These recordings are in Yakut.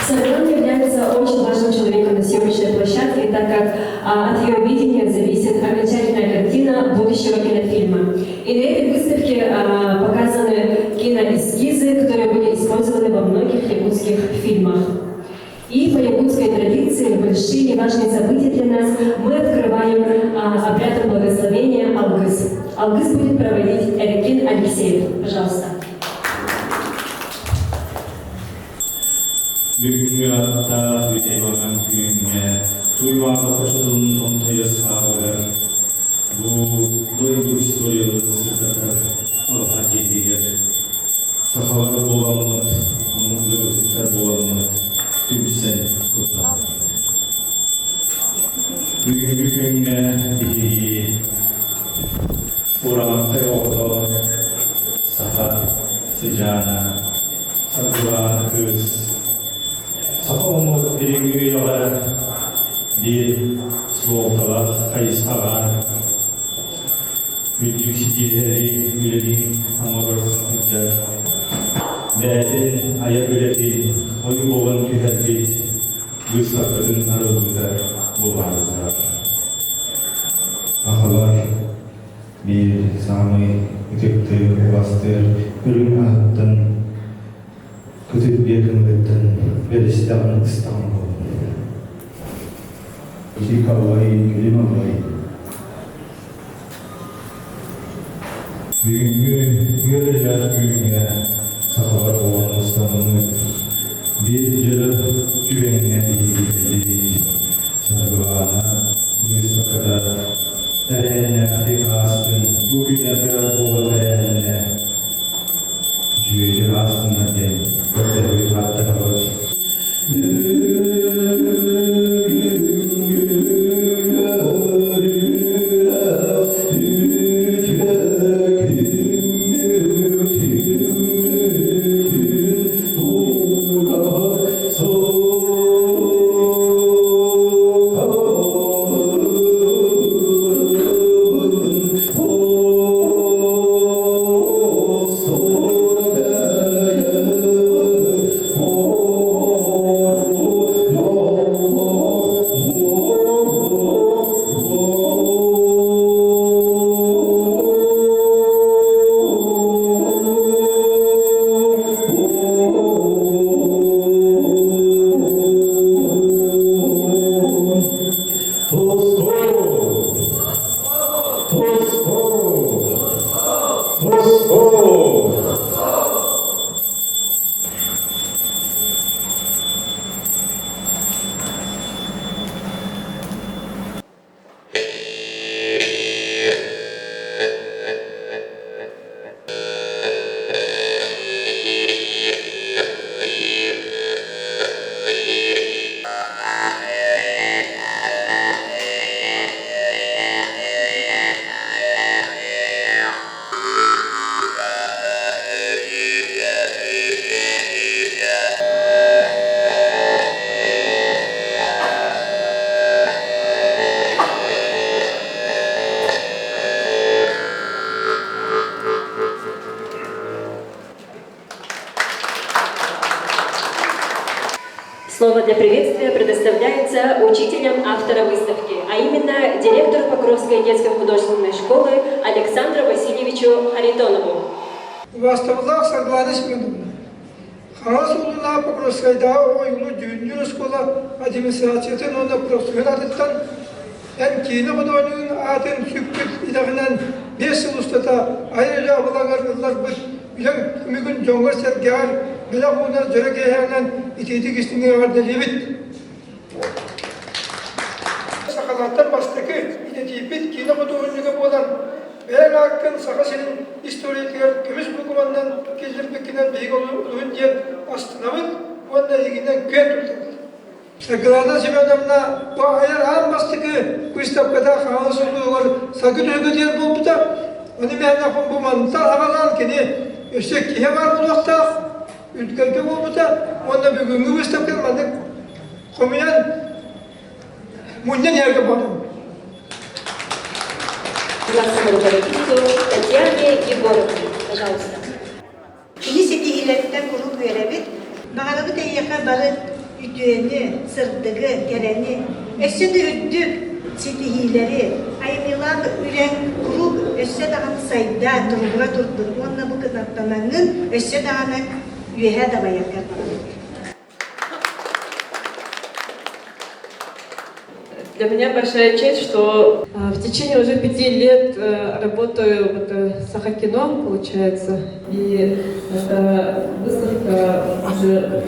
Сарган является очень важным человеком на съемочной площадке, так как от ее видения зависит окончательная картина будущего кинофильма. И на этой выставке показаны киноэскизы, которые были использованы во многих якутских фильмах. И по якутской традиции большие и важные события для нас мы открываем обрядом благословения Алгыс. Алгыс будет проводить Эркин Алексеев. Пожалуйста. Бүгүҥҥү аттаах үтэй маҥан күҥҥэ Туймаада хочотун томтойо саабыгар бу дойду историяларын сырдатар алаһа дьиэтигэр сахалар буоламмыт, омук ыалдьыттар буоламмыт түмсэн туттабыт. Бүгүҥҥү күҥҥэ биһиги Ураантай оҕото саха сыдьаана Саргылаана кыыс саха омук билиҥҥи үйэҕэ биир суолталаах хайысхаҕа үрдүк ситиһиилэри үлэлии оҥорор сылдьар бэйэтин айар үлэтин ойуу буолан түһэрбит быыстапкатын арыллыыта буолаары Сахалар биир саамай ытыктыыр, убастыыр үрүҥ аһыттан кытыт биэ кымыһыттан бэристэҕин ыстаҕын буоллун. Ити каллай күлүм аллай. Бүгүҥҥү үөрүүлээх күҥҥэ сахалар буолан мустаммыт биир дьоро түгэҥҥэ биһиги Саргылаана быыстапката тэрээһиннээхтик аастын, бу күннэргэ буолар тэрээһиннэ үчүгэйдик аастыннар диэн көрдөһөбүт, ааттаһабыт. Слово для приветствия предоставляется учителям автора выставки, а именно директору Покровской детской художественной школы Александру Васильевичу Харитонову. Убаастабыллаах Саргылаана Семеновна, Хаҥалас улууһунааҕы Покровскайдааҕы оҕо уйулуу дьүһүннүүр оскуола администрациятын уонна профсоюз аатыттан эн киинэ худуоһунньугун аатын сүкпүт идэҕинэн 5 сыл устата айар үлэ абылаҥар ылларбыт үлэҥ түмүгүн дьоҥҥор-сэргэҕэр бэлэх уунар дьоро киэһээнэн итиитик истиҥник эҕэрдэлиибит! Сахалартан бастакы идэтийбит киинэ худуоһунньуга буолан, бэйэҥ ааккын Саха сирин историятыгар көмүс букубаннан киллэрбиккинэн биһиги олуһун диэн астынабыт уонна эйигинэн күөн туттабыт. Саргылана Семеновна бу айар аан бастакы выставката Хаҥалас улууһугар саргы түһүлгэ диэн буолбута. Ону мээнэ бу мантан аҕалаан кини өссө киһи баар буолуохтаах, үрдүкэргэ буолбута уонна бүгүҥҥү выставка маннык хомуйан мунньан иһэргэ буоллум. Классному руководителю Татьяне Егоровне, пожалуйста. Кини ситиһиилэриттэн куруук үөрэбит. Баҕарабыт эйиэхэ бары. үтүөнү, сырдыгы, кэрэни, өссө да үрдүк ситиһиилэри, айымньылаах үлэҥ куруук өссө даҕаны сайда, туругура турдун уонна бу кынаттанаҥҥын өссө даҕаны үөһэ дабайаргар баҕарабын. Для меня большая честь, что в течение уже 5 лет работаю вот в Сахакино, получается, и эта выставка уже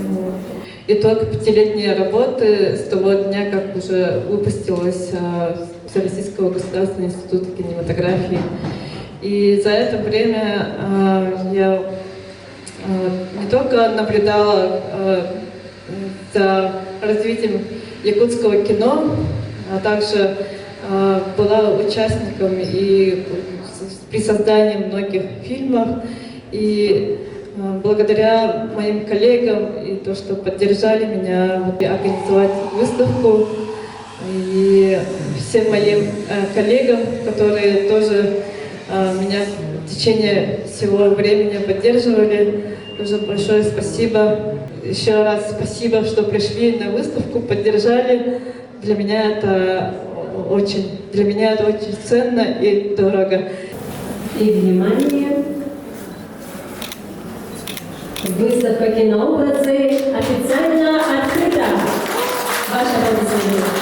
итог пятилетней работы с того дня, как уже выпустилась Всероссийского государственного института кинематографии. И за это время я не только наблюдала за развитием якутского кино, а также была участником и при создании многих фильмов. И благодаря моим коллегам и то, что поддержали меня организовать выставку, и всем моим коллегам, которые тоже меня в течение всего времени поддерживали, тоже большое спасибо. Еще раз спасибо, что пришли на выставку, поддержали. Для меня это очень ценно и дорого. И внимание! Выставка «Кинообразы» официально открыта. Ваши аплодисменты.